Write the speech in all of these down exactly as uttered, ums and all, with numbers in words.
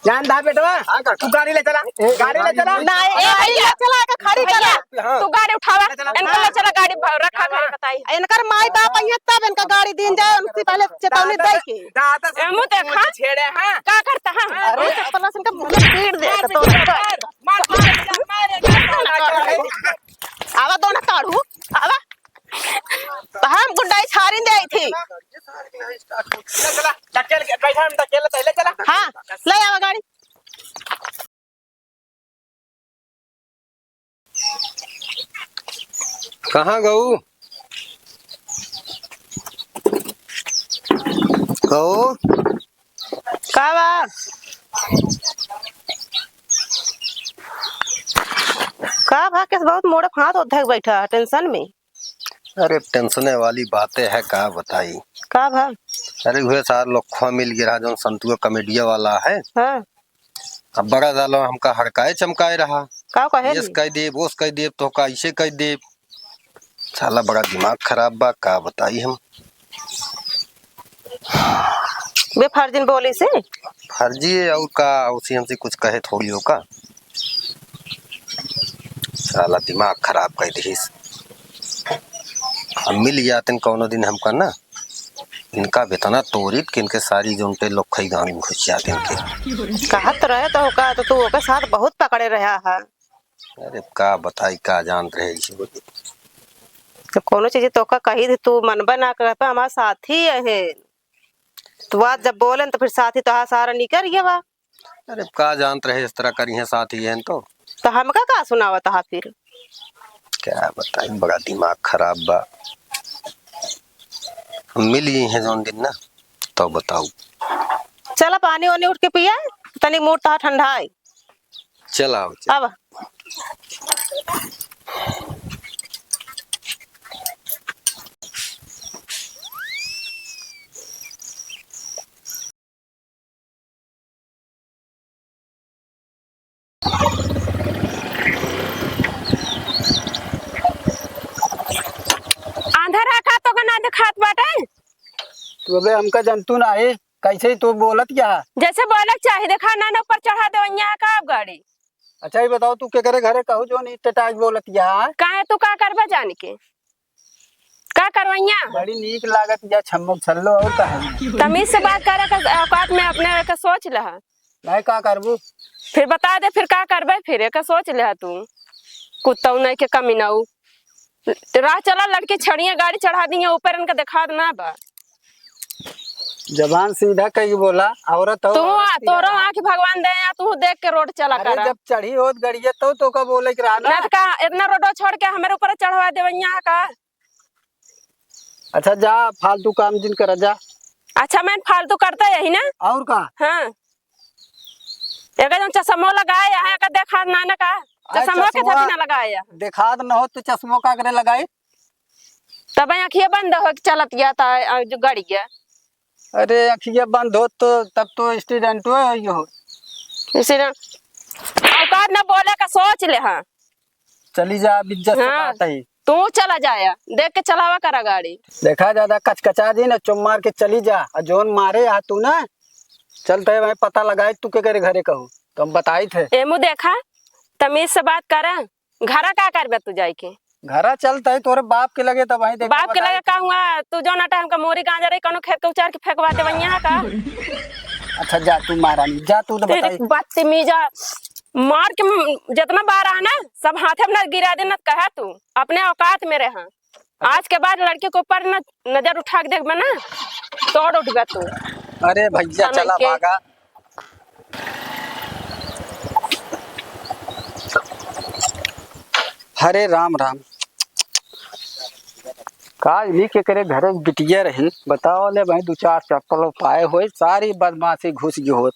जान दा बेटवा, हाँ, काका। तू गाड़ी ले चला, ए, गाड़ी ले गाड़ी चला। ले नहीं, ए, गाड़ी भैया, ले चला, एका खड़ी भैया, करा। हाँ। तू गाड़ी उठावा, ले चला। इनका ले चला, गाड़ी भ-, रखा हाँ। घरे बताई। इनकर माई बाप अइहें तब इनका गाड़ी दीन जाए, उनसे पहले चेतावनी दादा दे के। दादा से ए, मुँह देखा। छेड़े, हाँ। का करता, हाँ? अरे, अरे। चप्पल से इनका मुँह पीट दे, मार तो दे, मार, मार, मार, मार, मार। आवा दोनों काढ़ू, आवा। तो हम गुंडाई छाड़िन दे आई थी। चल, चला, ढकेल के, बैठा, हम ढकेल, पहले चला। हाँ, ले आवा गाड़ी। कहाँ गऊ? गऊ? का बा? का बा, केस बहुत मोड़े फांत ओढ़े के बैठा है, tension में? अरे, tension वाली बातें है, का बताई? का भा? अरे, उहे सार लोखवा मिल गिरा, जौन संतुआ कमेडिया वाला है। हाँ। अब बड़ा सालो हमका हड़काए चमकाए रहा। का कहे एस ली? कह देब, ओस कह देब, तोहका ऐसे कह देब। साला बड़ा दिमाग खराब बा, का बताई हम। बे फर्जिन बोली से? फर्जी है और का, उसी हमसे कुछ कहे थोड़ी हो का। साला दिमाग खराब कर दिहिस। हम मिल जातन कौनो दिन हमका ना, इनका बेतना तोरित कि इनके सारी जोन पे लोग खई गाँव में घुस जाते इनके। कहत रहे तो का, तो तू ओके साथ बहुत पकड़े रहा है। अरे का बताई, का जानत रहे इसे। तो कोनो चीज तोका कही थी, तू मनबे ना करत, हमार साथी है। तू आज जब बोलेन तो फिर साथी तोहार सारा निकर गया बा। अरे का जानत रहे इस तरह करिहे साथी हैं तो। तो हमका का सुनावत हा फिर? क्या बताई, बड़ा दिमाग खराब बा। हम मिल गई हैं जौन दिन ना, तो बताऊ। चला पानी वानी उठ के पिया, तनी मूड तहा ठंडा है। चल आओ, चल। अब आंधर आखा तो का ना दिखात बाटे। तू अबे हमका जंतु ना है, कैसे ही तू बोलत क्या? जैसे बोले के चाही, देखा ना, ना ऊपर चढ़ा देवैया का अब गाड़ी। अच्छा, ये बताओ, तू केकरे घरे कहू जो नहीं टटाक बोलत या? काहे, तू का करबा जान के? का करवैया? बड़ी नीक लागत या छम्मक छल्लो, और का है? तमीज से बात करे के औकात में अपने के सोच लहा। नहीं, का करबू? फिर बता दे, फिर का करबे? फिर एक सोच ले तू, कुत्तऊ नहीं के कमीनऊ। राह चला, लड़की छड़िया गाड़ी चढ़ा दी है ऊपर, इनका देखा देना बा। जबान सीधा कई बोला, औरत हो, तू औरत आ, की तोरो रहा। आँख भगवान दे या, तू देख के रोड चला अरे, करा। जब चढ़ी होत गड़िया तो, तो का बोले के रहा ना? ना तो का इतना रोडो छोड़ के हमारे ऊपर चढ़वा देवैया का? अच्छा जा, फालतू काम जिन करा जा। अच्छा, मैं फालतू करता यही ना। और का? हाँ, एक जौन चश्मो लगाए है, एका देखा ना ना का? अरे चश्मो के चश्मा साथ ना लगाए है। देखात न हो तो चश्मो का करे लगाई? तब अखिया बंद हो के चलत गया था, अ, जो गड़ गया। अरे अखिया बंद हो तो तब तो accident हो, यो हो। इसी ना औकात ना बोले का सोच ले, हाँ। चली जा, अब इज्जत से हाँ, बात है। तू चला जाया, देख के चलावा करा गाड़ी। देखा ज्यादा कचकचा जी ना, चुम मार के चली जा। और जौन मारे आ तू ना, चलते हैं भाई, पता लगाए तू के करे घरे कहू, तो हम बताई थे। एमू देखा, तमीज से बात करा, घरा का करबे तू जाई के? घरा चलते है तोरे बाप के लगे, तब वहीं देखा बाप के बताई लगे थे। का हुआ, तू जौन टाइम का मोरी गांजा रही, कोनो खेत के उचार के फेंकवा दे वहीं का। अच्छा जा तू महारानी, जा तू तो तेरी बताई। बदतमीजा, मार के म-, जितना बार आ ना, सब हाथे में ना गिरा दे, ना कहा तू, अपने औकात में रहा। आज के बाद लड़के के ऊपर न-, नजर उठा के देखबे ना, तोड़ उठबे तू। अरे भैया, तना चला के। भागा। हरे राम राम। का इन्हीं के करे घरे बिटिया रही, बताओ ले भाई, दो चार चप्पल पाए होए, सारी बदमाशी घुस गई होत।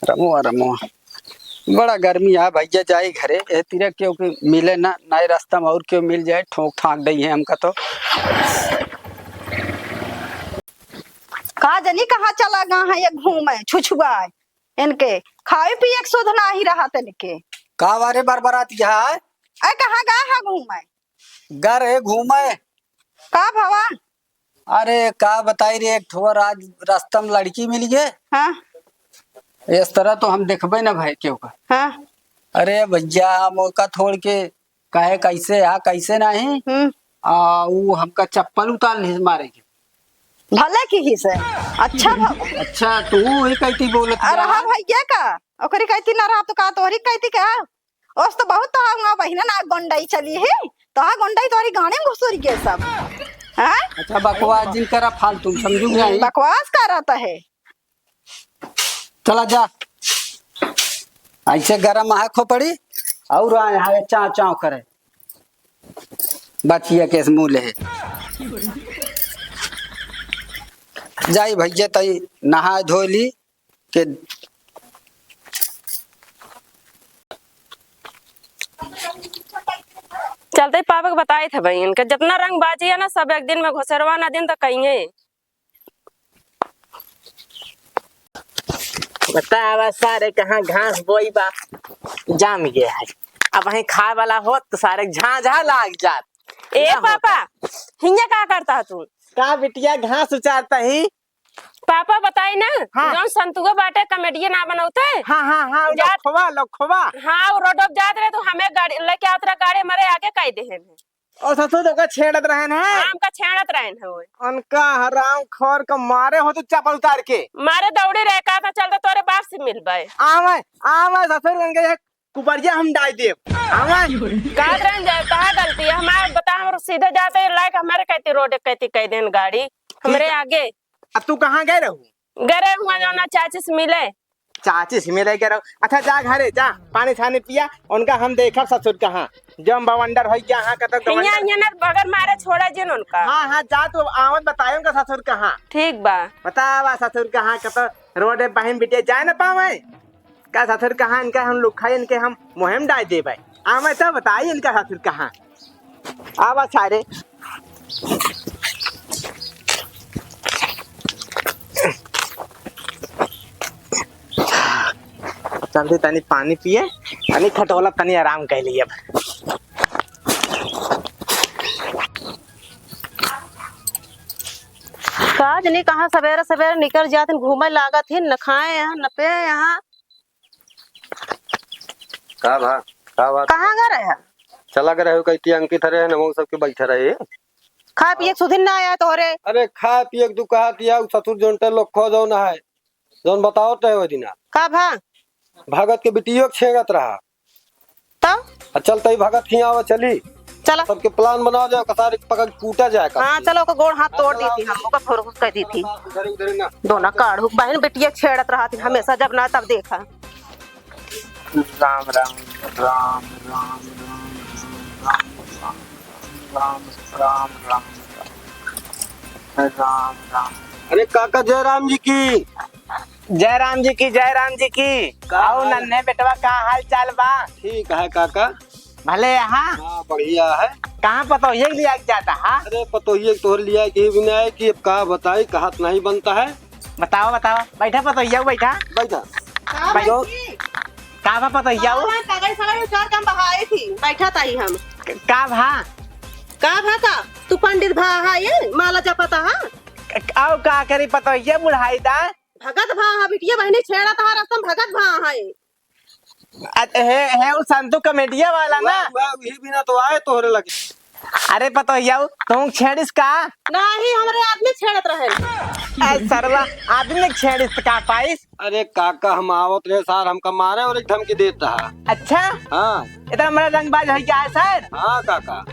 रमुआ, रमुआ। बड़ा गर्मी है भैया, जाई घरे। ए तीरे क्यों कि मिले ना, नए रास्ता में और क्यों मिल जाए, ठोक ठाक दई है हमका तो। का जनी कहाँ चला गा है ये घूमे, छुछुआए। इनके खाए पिए के सुध नाही रहा तनिके। का बारे बरबरात है? ए, कहाँ गा है घूमे? गा रहे घूमे। का भवा? अरे का बताई रे, एक ठो आज रास्ता में लड़की मिल गए। हाँ। इस तरह तो हम देखबे ना भाई क्यों का। हाँ। अरे भैया, हम ओका छोड़ के कहे कैसे हा, कैसे नहीं। हम्म। आ, ऊ हमका चप्पल उतार लिहिस मारे के। भले की ही से। अच्छा भ- अच्छा, तू ही कहती बोलत अरे रहा। हाँ भैया का, ओकरी कहती ना रहा तो का तोहरी कहती का? ओस तो बहुत तोहा हुआ बहिना ना गोंडई चली ही। तोहा गोंडई तोहरी गाने में घुसुर गए सब। हाँ? अच्छा, बकवास जिन करा फालतू, समझू कि नहीं? बकवास करत है। चला जा, ऐसे गरम है खोपड़ी और आए हाय चाव चाव करे। बचिया के मुँह ले है। जाई भैया तई नहाए धोए ली के। चलते पापा के बताए थे भाई, इनके जितना रंग बाजी है ना सब एक दिन में घुसरवा ना दिन तो कहिए। बतावा सारे कहाँ घास बोई बा, जाम गया है। अब वहीं खाए वाला होत तो सारे झांझा लाग जात। ए ना पापा, होता। हिंया का करता है तू? का बिटिया घास उचारता ही? पापा बताई ना, हाँ। जौन संतुआ बाटे कमेडिया ना बनौते? हाँ, हाँ, हाँ, उ जात लोग खोवा, लोग खोवा। हाँ, वो रोड पे जात रहे तो हमें गाड़ी लेके आत रहा, गाड़ी हमारे आगे कह दे हैं। और ससुर तो का छेड़त रहन है। आम का छेड़त रहन है वो। उनका हराम खोर का मारे हो तो चप्पल उतार के। मारे दौड़े रहे, कहा था चल तो तोरे बाप से मिलबे। आवे, आवे ससुर उनके एक कुबरिया हम डाल देब। आवे। का रहन जाए, कहाँ गलती है हमारे? बता, हम सीधे जाते लायक हमारे कहती रोड कहती कह देन गाड़ी हमरे आगे। अब तू कहाँ गए रहू? गए रहे हुआ जौना चाची से मिले। चाची से मिले गए रहो। अच्छा जा घरे जा, पानी छानी पिया, उनका हम देखब ससुर कहाँ। जम बवंडर होई क्या, हाँ, कतक हियाँ, गवंडर। हियाँ ना बगर मारे छोड़ा जिन उनका। हाँ, हाँ, जा तू आवत बताए उनका ससुर कहाँ। ठीक बा। बतावा ससुर कहाँ, कतक रोड पे बहिन बिटिया जाए ना पावे। का ससुर कहाँ इनका हम लुखाई, इनके हम मुहिम डाल देबे। आवे तो बताई इनका ससुर कहाँ। आवा सारे। चलते तनी पानी पिए, तनी खटोला, तनी आराम कर लिए अब। का जनी कहाँ सबेरे सबेरे निकल जात हिन, घूमे लागत हिन, न खाए यहाँ, न पे यहाँ। का भा, का बात? कहाँ गए रहे? चला गए रहे, कहती अंकित हरे है ना, वो सबके बैठे रहे। खाए पिए के सुधिन ना आया तोहरे। अरे खाए पिए के तू कहा दिया, उ ससुर जोन टे लोग खो जौन है, जौन बताओ टे वो दिना। का भा? भगत के बिटियो के छेड़त रहा। तब? आ चल तई भगत खियावा चली। चला। सबके plan बना जाओ, कसारे पकड़ कूटा जाए का। हाँ, चलो, ओकर गोड़ हाथ तोड़ दी थी हम, ओकर फोरकुस कर दी थी। इधर, इधर ना। दोनों काढ़ू बहन बिटिया छेड़त रहत ही हमेशा, जब ना तब देखा। राम, राम, राम, राम, राम, राम, राम, राम, राम, राम। अरे काका जयराम जी की। जयराम जी की, जयराम जी की। का आओ हाल? नन्हे बेटवा, का हाल चाल बा? ठीक है काका। भले यहाँ? हाँ, बढ़िया है। कहाँ पतोहिए के लिया के जाता है? अरे पतोहिए के तोहर लिया के भी नहीं कि अब का बताई, कहा तो नहीं बनता है। बतावा, बतावा। बैठा पतोहिया, बैठा। बैठा। का बैठो। बहन जी? का बा पतोहिया? हाँ, पगड़ी सगड़ी उतार के हम बहाई थी। बैठा ताई हम। क-, का भा? का भा का? तू पंडित भा हा ये? माला जपता हा? क-, आओ का करी पतोहिया बुढ़ाई दा? भगत भा हा बिटिया बहनी छेड़ा तहा रस्तम भगत भा हा ये। अ-, हे, हे, उ संतू कमेडिया वाला ना? वाह, वाह, ये भी ना तो आए तोहरे लगे। अरे पतोहिया, तू छेड़िस का? नाही, हमरे आदमी छेड़त रहे। ए सरवा, आदमी छेड़िस त का पाइस? अरे काका, हम आवत रहे सार, हमका मारे और एक धमकी देत रहा। अच्छा? हाँ। इतना बड़ा रंगबाज है क्या है सर? हाँ काका।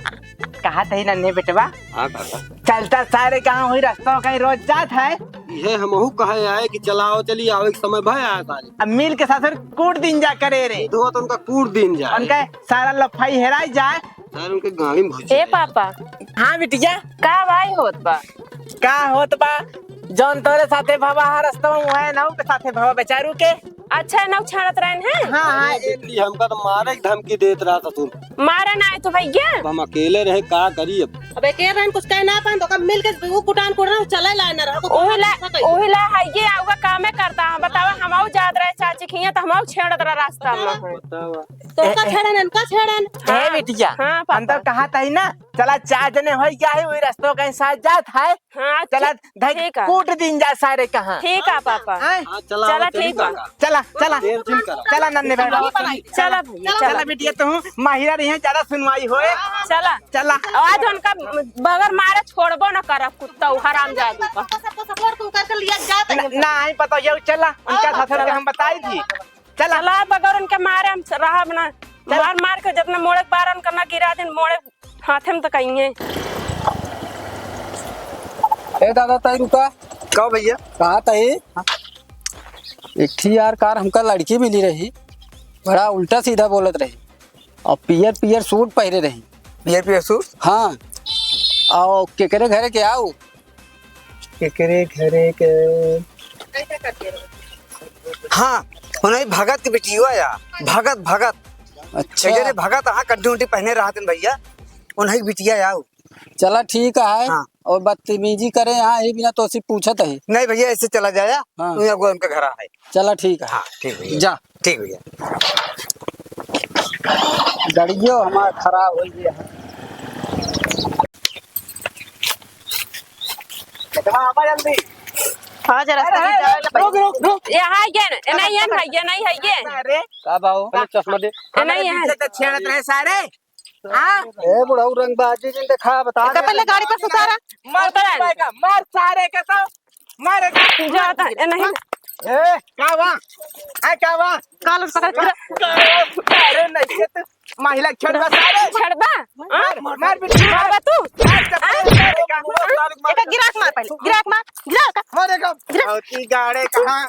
कहा थे नन्हे बेटवा? हाँ काका। चलता सारे कहाँ हुई रस्तों कहीं रोज जात है। ये हमहू कहे आए कि चलाओ चली आओ, एक समय भाई आया सारे। अब मिल के साथ कूट दिन जा करे रे। धुआ तो उनका कूट दिन जा। उनका सारा लफाई हेराई जाए। सारे उनके गाड़ी में घुस ए जाए। पापा। हाँ बिटिया। का भाई होत बा? का होत बा? जौन तोरे साथे भवा हा रस्तवा में है ना, के साथे भवा बेचारू के। अच्छा, ना छाड़त रहन है? हाँ, हाँ, अरे ए- बेटी, हमका तो मारे की धमकी देत रहा ससुर। मारे ना है तो भैया। अब हम अकेले रहे, का करी अब? अब अकेले रहन, कुछ कहे ना पान, तो कब मिल के वो कुटान कुट रहा, चले लाए ना रहा, ओही ला, ओही ला है ये आउगा कामे करता है, बतावा, हम आउ जात रहे चाची खिया, तो हम आउ छेड़त रहा रास्ता में। बतावा। तो का छेड़न, इनका छेड़न। ए बिटिया, हाँ, पापा। हम तो कहा था ही ना, चला, चार जने होइ गया है, वही रस्तों कहीं साथ जात है। हाँ, चला, ठीक, धई ठीक है। कूट दीन जा सारे कहाँ। ठीक है पापा। हैं? हाँ, चला, चला, चली ठीक बा। पापा। चला, चला। तेल जिन करा। चला नन्हे बेटा। चला भैया, चला चला। बिटिया, तू माहिरा रही है, ज्यादा सुनवाई होए। चला। चला। आज उनका बगैर मारे छोड़बो न करब, कुत्ता उ हरामजादू का। सबको support तू करके लिया जाता है। न-, नहीं पता ये, चला, उनका हाँ, साथ चला। हम बताई थी। चला। चला, बगैर उनके मारे हम रहब ना। चला। मार मार के जितना मोड़े के बार उनका ना गिरा दिन, मोड़े हाथे में तो कहीं है। ए दादा, तई रुका। का भैया? कहा तई? एक ठी यार कार हमका लड़की मिली रही, बड़ा उल्टा सीधा बोलत रही और पियर पियर सूट पहिरे रही। पियर पियर सूट? हाँ। और केकरे घरे के आऊ? केकरे घरे के? हाँ, उन्हीं भगत के बिटिया या, भगत, भगत। अच्छा। एक जने भगत, हाँ, कंठी उंठी पहने रहत हैं भैया, उन्हीं के बिटिया या। चला ठीक है। हाँ। और बदतमीजी करे यहाँ, ये बिना तो उसी पूछत है। नहीं भैया, ऐसे चला जाया, हाँ। तू यहाँ उनका घर है। चला ठीक है। हाँ, ठीक भैया। जा। ठीक भैया। गड़ियो हमार खराब हो गया है। बेटवा, आवा जल्दी। हाँ, जरा अरे, सा अरे, जाए अरे, रुक, रुक, रुक। ये है ये, ये नहीं है, ये नहीं है ये। अरे। का बाऊ? अरे, चश्मा दे। ये नहीं है। इज्जत छेड़त रहे सारे। हाँ? ए बुढ़ऊ, रंगबाजी जिन देखा, बता एका दे। पहले गाड़ी पर से उतारा। मार उतारा। मार सारे के तो। मार। जाता है, नहीं। ए, का बा? ए, का बा? काल पकड़ के। अरे नहीं, ये तो महिला छेड़बा सारे। छेड़बा? मार, मार, मार, मार, बिट्टी, मार। छेड़बा तू? मार, चप्पल हाँ? मार, का? हाँ? एका गिराक मार पहले, गिराक मार, गिराक। मार एका। गिराक। गाड़े कहाँ?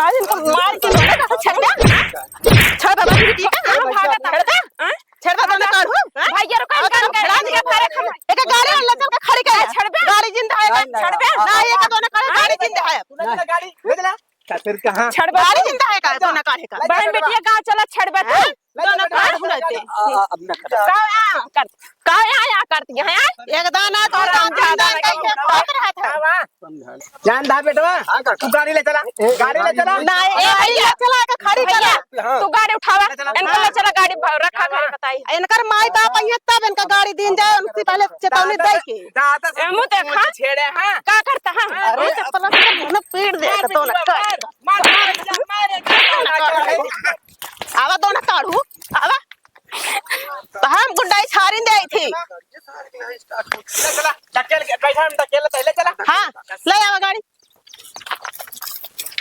आज इनको मार के मारे का छेड़बा? छेड़बा, बाबा, ठीक है? हाँ, भागा था। छेड़बा? हाँ? छेड़बा, दोनों काढ़ू, हाँ? भैया, रुको, और इनका, तुम इनका, खड़ा इनका नहीं। मारे खम-, एका गाड़ी वाला चल के खड़ी कर। छेड़बा? गाड़ी जिंदा है का? नहीं, नहीं, छेड़बा? नहीं, नहीं, नहीं, एका दोनों काढ़ू, गाड़ी जिंदा है। तू ना गाड़ी, भेज ना। खातिर कहाँ? छड़बा गाड़ी जिंदा है का? दोनों काढ़े का। बहन बेटिया गाँव चला छड़बा तू। हाँ? दोनों काढ़ हुनते। आ, आ, अब न कर। का या कर, का या या करती है? एक दाना तो और दाना हम दाना दाना कहीं के बात रहा था। जान दा बेटवा, हाँ, काका। तू गाड़ी ले चला, गाड़ी ले चला। ना, ए, ए, भैया, भैया, चला के खड़ी भैया, करा। हाँ। तू गाड़ी उठावा, ले चला। इनका ले चला गाड़ी भ-, रखा घर बताई। इनकर माई बाप आई है तब इनका गाड़ी दीन जाए, उनसे पहले चेतावनी दे के। दादा से एमू देखा। छेड़े, हाँ। का करता, हाँ? अरे, चप्पल से मुंह पीट दे, मार तो ना बेटवा, कर। मार, मार, मार, मार, मार। आवा दोनों